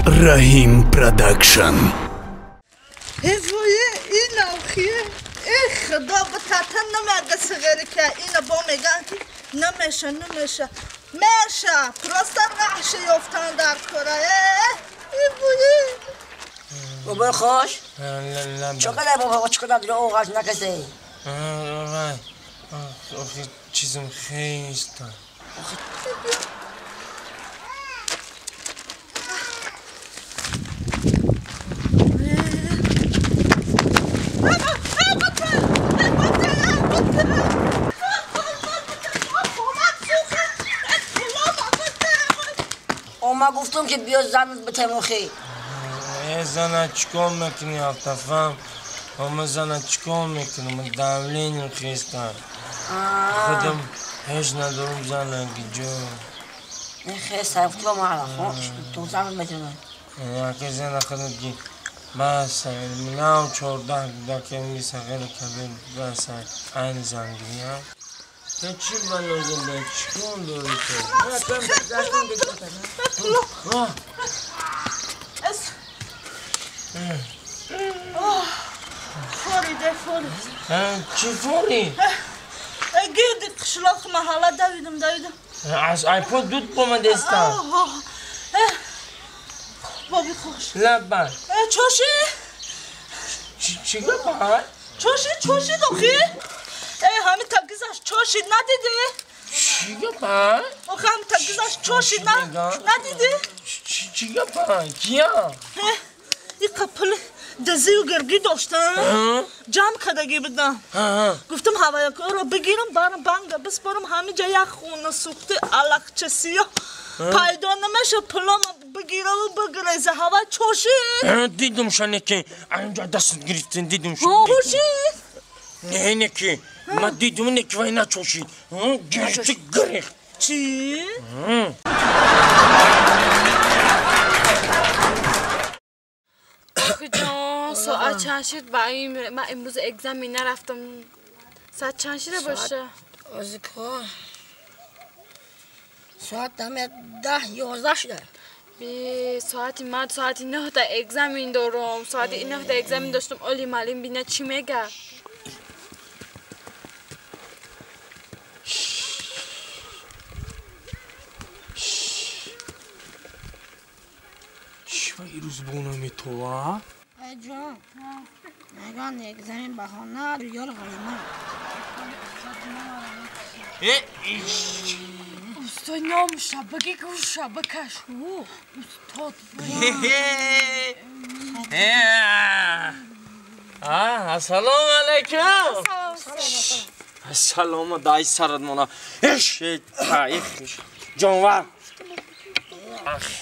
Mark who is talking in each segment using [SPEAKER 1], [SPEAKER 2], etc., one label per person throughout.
[SPEAKER 1] Раҳим Продакшн.
[SPEAKER 2] Эй, ин охи, эй худо битата намега сигари ка ина бо меган ки намеша, намеша. Меша, просто раҳша ёфтан дар кора. Эй, вой.
[SPEAKER 3] بابا خوش چقدر بابا چقدر دیگه اوقات نکسی
[SPEAKER 4] آخه چیزم خیلی
[SPEAKER 3] ما گفتم که بیا زن به تموخی
[SPEAKER 4] زن چیکار میکنی افتفهم؟ اما زن چیکار میکنم؟ من دولین خیستم خودم هیچ ندارم زن جو
[SPEAKER 3] خیستم گفتی با ما تو زن میتونم
[SPEAKER 4] یکی زن خودم که بس منم 14 دکه میسخیر کبیر بس این زنگیری هم تو چی بلازم به چیکار داری تو؟
[SPEAKER 2] فوریده فوری.
[SPEAKER 4] چی فوری؟
[SPEAKER 2] گرد قشلاق محله دویدم دویدم.
[SPEAKER 4] از آیپod دود با من دستم.
[SPEAKER 2] بابی خوش.
[SPEAKER 4] لبن.
[SPEAKER 2] چوشی؟
[SPEAKER 4] چی گفت؟
[SPEAKER 2] چوشی چوشی دخی؟ همین تگیزش چوشی ندیدی؟
[SPEAKER 4] چی گفت؟
[SPEAKER 2] آخه همین تگیزش چوشی ندیدی؟
[SPEAKER 4] چی گفت؟ کیا؟
[SPEAKER 2] این قپل دزی و گرگی داشتم جمع کردگی بدم گفتم هوایکا رو بگیرم برم بنگ بسپارم همه جا یک خونه سوخته علقچه سیاه پیدا نمیشه پلام بگیرم و بگریزه هوا چوشید
[SPEAKER 4] دیدم شنه که اینجا دست گرفتن دیدم
[SPEAKER 2] چوشید
[SPEAKER 4] نه نه که من دیدم نه که وای نچوشید گرفت گرفت
[SPEAKER 2] چی؟
[SPEAKER 5] جان ساعت چند شد با این من امروز اگزمین نرفتم ساعت چند شده باشه؟
[SPEAKER 3] از کار ساعت 10 11 شده
[SPEAKER 5] بی ساعتی من ساعت 9 تا اگزمین دارم ساعت 9 تا اگزمین داشتم علی معلم بینه چی میگه
[SPEAKER 4] چی روز بونمی تو ها؟
[SPEAKER 3] ای جان نگاه اگزمین بهانه ریال غریمه
[SPEAKER 5] استاد نامشه بگی گوشه بکش استاد
[SPEAKER 4] السلام علیکم السلام دای سرت مونا اش جانور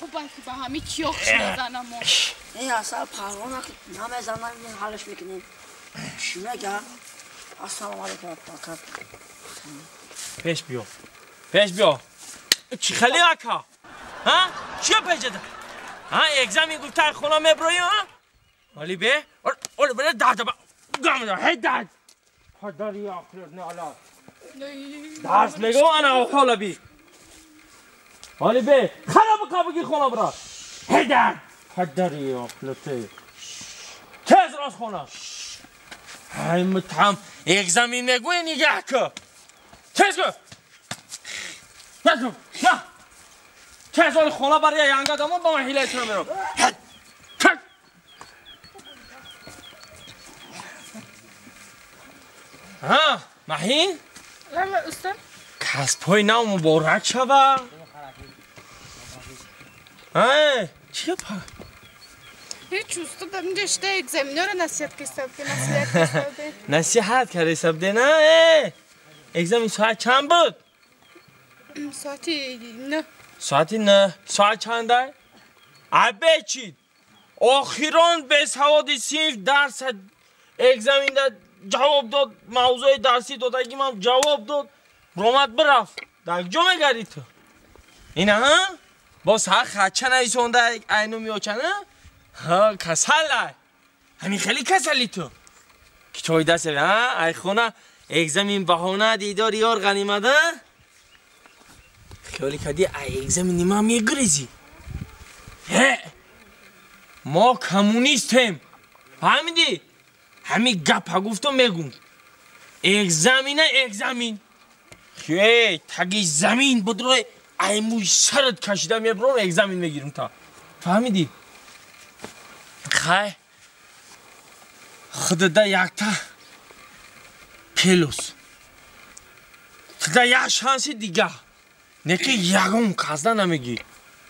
[SPEAKER 5] خوبه که با همه کیاخش میزنم
[SPEAKER 3] این اصلا پروانه نمیزنم این حالش میکنیم چی میگه؟ السلام علیکم
[SPEAKER 4] پیش بیا پیش بیا چی خیلی اکا ها؟ چیا پیش ده؟ ها اگزمی گفت خونه میبروی ها؟ ولی به ولی بره درد با گام ده هی درد پدری آخر نه حالا درس میگم انا حالا بی ولی به خراب کابگی خونه برا هی درد پدری آخر تز راست خونه های متهم اگزمی میگوی نگه که تز کن نکن نه تز آل خونه برای ینگا دامون با من حیله تونم میرم ها مهین؟
[SPEAKER 5] لا استاد
[SPEAKER 4] کسب نو مبارک شوه ای چیه پا؟
[SPEAKER 5] هیچ استاد اینجا شده اگزمینه رو نصیحت که نصیحت کسابه
[SPEAKER 4] نصیحت کرده سبده نه اگزمین ساعت چند بود؟
[SPEAKER 5] ساعت 9
[SPEAKER 4] ساعت 9 ساعت چنده؟ عبه چید آخران به سواد صنف درس اگزمین جواب داد موضوع درسی دادگی من جواب داد رومد برفت در کجا میگردی تو؟ اینه ها؟ باز ها خچه نیسونده اینو میوچنه؟ ها کسله همین خیلی کسلی تو کتابی دست ها ای خونه اگزمین بهانه دیدار یار غنیمت خیالی کردی ای اگزمین نیمه میگریزی Мо коммунистем. Фаҳмидӣ? Ҳамин гапа гуфтам мегум. Экзамена экзамен. Эй, таги замин будрой, ай мӯи сарат кашида мебарам, экзамен мегирам та. Фаҳмидӣ? Хай. Худада якта плюс. Худа як шанси дига. Не ки ягон казда намегӣ.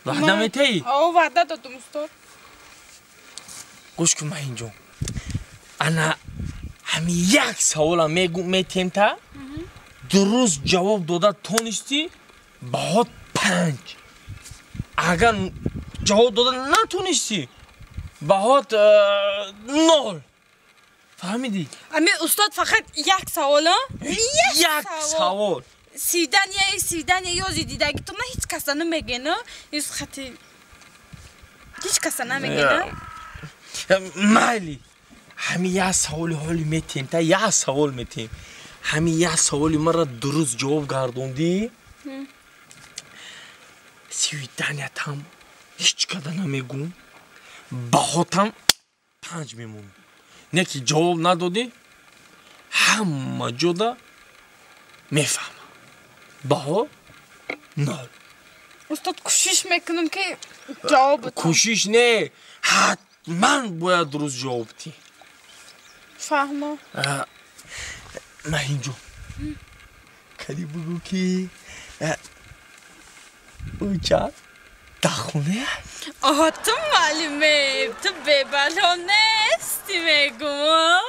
[SPEAKER 4] Ваъда метаӣ?
[SPEAKER 5] О, ваъда додум, устод.
[SPEAKER 4] Гӯш кун, Маҳинҷон. Ана ҳамин як савола метем та, дуруст ҷавоб дода тонистӣ, баҳот 5. Агар ҷавоб дода натонистӣ, баҳот 0. Фаҳмидӣ?
[SPEAKER 5] Ами устод фақат як савол?
[SPEAKER 4] Як савол.
[SPEAKER 5] Свидания ёзи дидаги ту на ҳеҷ каса намегена, ис хати ҳеҷ каса намегена.
[SPEAKER 4] Майли. Ҳамин як саволи ҳоли метем та, як савол метем. Ҳамин як саволи маро дуруст ҷавоб гардондӣ, свиданиятам ҳеҷ када намегум, баҳотам 5 мемонам. Не ки ҷавоб надодӣ, ҳама ҷода мефаҳмам. Баҳо 0.
[SPEAKER 5] Устод, кӯшиш мекунам ки ҷавоб бидам.
[SPEAKER 4] Кӯшиш не, ҳатман бояд дуруст ҷавоб диҳӣ.
[SPEAKER 5] Фаҳмо.
[SPEAKER 4] Маҳинҷон, кади бугӯ ки уча дар хона аст?
[SPEAKER 5] Оҳо, ту муаллиме, ту бебало нести мегум.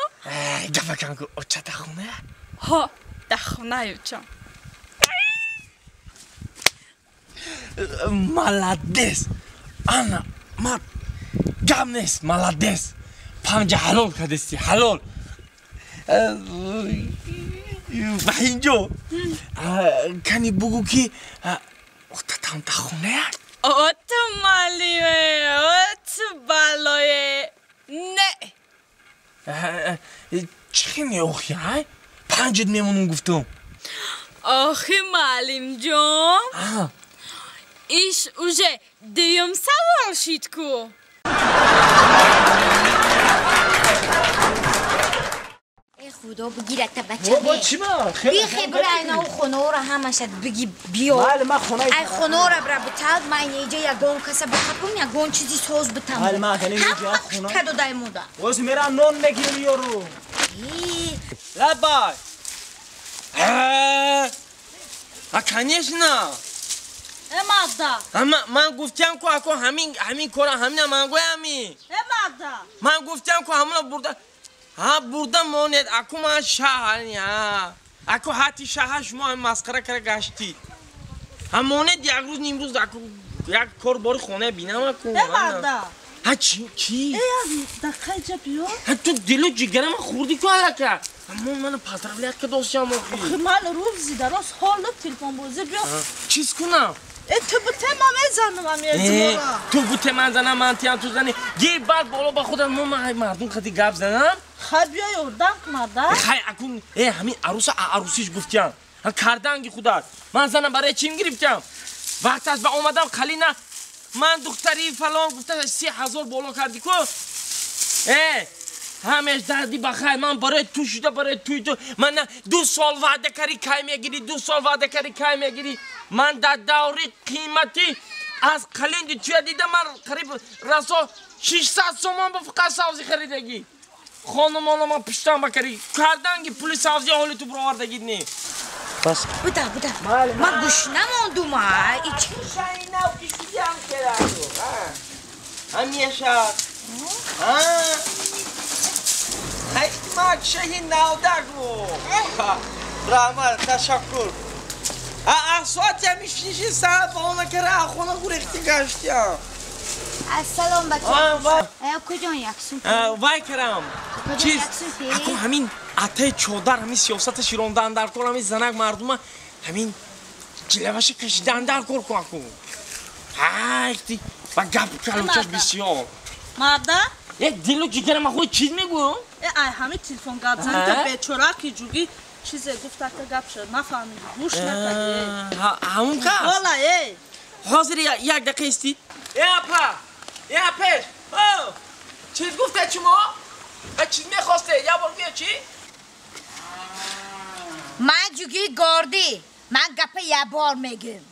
[SPEAKER 4] Гапа кам ку, оча дар хона аст?
[SPEAKER 5] Ҳо, дар хона уча.
[SPEAKER 4] Молодец! Ана, ма гап нест, молодец! 5 ҳалол кардести, ҳалол. Маҳинҷо, кани бугӯ ки отатам дар хона аст?
[SPEAKER 5] О, ту муаллиме, о, ту балое. Не.
[SPEAKER 4] Чӣ не охи, ай? 5 мемонум гуфтам.
[SPEAKER 5] Охи, муаллимҷон. Иш уже дуюм савол шид ку.
[SPEAKER 6] Худо бигирад та бача.
[SPEAKER 4] Бо чӣ ма?
[SPEAKER 6] Бихе бира ина у хонаро ҳамаша биги биё.
[SPEAKER 7] Бале, ман хонаи
[SPEAKER 6] ай хонаро бира битал, ман инаҷа ягон каса бихапум, ягон чизи соз битам.
[SPEAKER 7] Бале, ман акали инаҷа хона.
[SPEAKER 6] Ҳама кадодай мода.
[SPEAKER 7] Оз мерам нон мегирам ёру.
[SPEAKER 4] Лабай. А конечно.
[SPEAKER 2] Мада.
[SPEAKER 4] Ман гуфтам ку ако ҳамин кора ҳамина ман гӯями.
[SPEAKER 2] Мада.
[SPEAKER 4] Ман гуфтам ку ҳамона бурда. Ҳа, бурда монед, аку ман шаҳр, ҳа. Аку ҳати шаҳр шумо ҳам масхара кара гаштид. Ҳа, монед як рӯз ним рӯз аку як кор бори хона бинам аку.
[SPEAKER 2] Мада.
[SPEAKER 4] Ҳа, чӣ?
[SPEAKER 2] Э, дақиқа ҷа биё.
[SPEAKER 4] Ҳа, ту дилу ҷигарама хӯрдӣ ку алака. Ҳамон мана поздравлять кадосиям охи.
[SPEAKER 2] Охи, ман рӯзи дароз ҳоло телефонбозӣ биё.
[SPEAKER 4] Чиз кунам?
[SPEAKER 2] Э, ту буте ман мезанам амиязимора.
[SPEAKER 4] Ту буте ман занам, ман тиям ту зани. Гир баъд боло ба худам, мо ман мардум қади гап занам.
[SPEAKER 2] Хай биё ёрдам кунада.
[SPEAKER 4] Хай акун, э, ҳамин аруса арусиш гуфтиям. Карданги худат. Ман занам барои чим гирифтам? Вақташ ба омадам қалина ман духтари фалон гуфта 30,000 боло кардӣ ку. Э, ҳамеш дарди ба хайр, ман барои ту шуда, барои туи ту. Ман 2 сол ваъда карӣ кай мегирӣ, 2 сол ваъда карӣ кай мегирӣ. Ман дар даври қиматӣ аз қалинди туя дида ман қариб расо 600 сомон ба фақат савзӣ харидагӣ. Хонумона ман пуштам бакарӣ. Карданги пули савзӣ ҳоли ту бировардагид не.
[SPEAKER 7] Бас.
[SPEAKER 6] Буда, буда. Ман гӯш намондум, а.
[SPEAKER 4] Ҳамеша. Ҳайфтимак шаҳи навдагу. Раҳмат, ташаккур. Соати ҳами шиши саат ба она кара хона гурехти гаштиям.
[SPEAKER 6] Ассалом бача. Куҷон яксум?
[SPEAKER 4] Вай карам. Чиз, ако ҳамин атаи чодар, ҳамин сиёсата широндан дар кор, ҳамин занак мардума, ҳамин ҷилаваша кашидан дар кор ку аку. Ҳайфти ба гап калучаш бисёр.
[SPEAKER 2] Марда?
[SPEAKER 4] Як дилу ҷигарам ахои чиз мегӯ?
[SPEAKER 2] Ай ҳамин телефон гап зани та бечора ки ҷугӣ чизе гуфта ка гап шуд, нафаҳмидӣ, гӯш накардӣ.
[SPEAKER 4] Ҳамун кас?
[SPEAKER 2] Ҳола, эй.
[SPEAKER 4] Ҳозир як дақиқа истид. Э, апа! Э, апеш! О! Шумо чиз мехосте, я бор гӯя чӣ?
[SPEAKER 6] Ман ҷуги гордӣ, ман гапа я бор мегӯм.